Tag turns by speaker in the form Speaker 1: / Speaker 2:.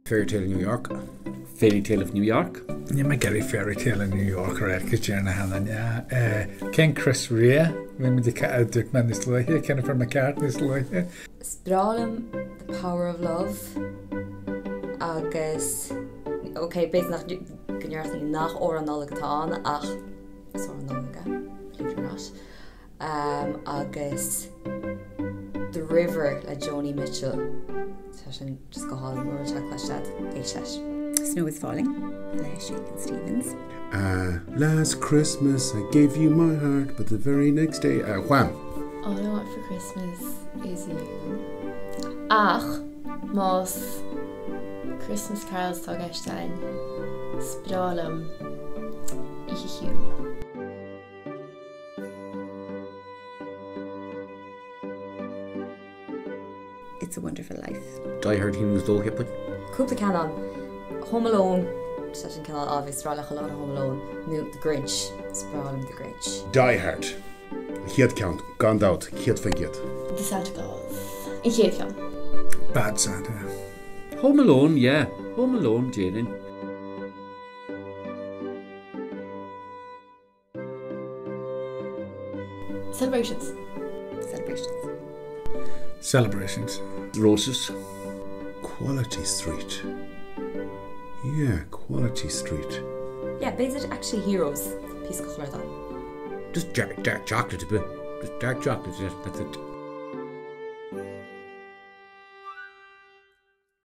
Speaker 1: Fairy Tale of New York.
Speaker 2: Fairy Tale of New York.
Speaker 3: Níl mé ag iarraidh Fairy Tale of New York a rá go dtír na hAinne. Cén Chris Rea? Bhí muid ag dúirt mé níos luaithe, cén a fuair mé ceart níos luaithe.
Speaker 4: Is breá liom The Power of Love agus ok b'fhéidir nach go ndéarfadh daoine nach amhrán Nollag atá ann ach is amhrán Nollag é, believe it or not. Agus The River le Joni Mitchell, tá sin just go hálainn, mura bhfuil sé cloiste agat, éist leis.
Speaker 5: Snow is Falling le Shakin' Stevens.
Speaker 6: Last Christmas I gave you my heart but the very next day Wham!
Speaker 7: All I want for Christmas is you Ach más Christmas carols atá i gceist againn, is breá liom Oíche Chiúin.
Speaker 5: It's a Wonderful Life.
Speaker 1: Die Hard 1 agus 2 cheapfainn.
Speaker 4: Cúpla ceann ann. Home Alone, tá sin cineál obvious, is breá le chuile dhuine Home Alone, nó The Grinch, is breá liom The Grinch.
Speaker 6: Die Hard. An chéad ceann, gan dabht, 100%.
Speaker 7: The Santa Claus. An chéad cheann.
Speaker 3: Bad Santa.
Speaker 2: Home Alone, yeah. Home Alone, déarfainn.
Speaker 7: Celebrations.
Speaker 5: Celebrations.
Speaker 3: Celebrations.
Speaker 2: Roses.
Speaker 6: Quality Street. Yeah, Quality Street.
Speaker 4: Yeah, b'fhéidir actually Heroes, píosa go chur
Speaker 1: Just dark, dark chocolate a bit. Just dark chocolate, yeah, that's it.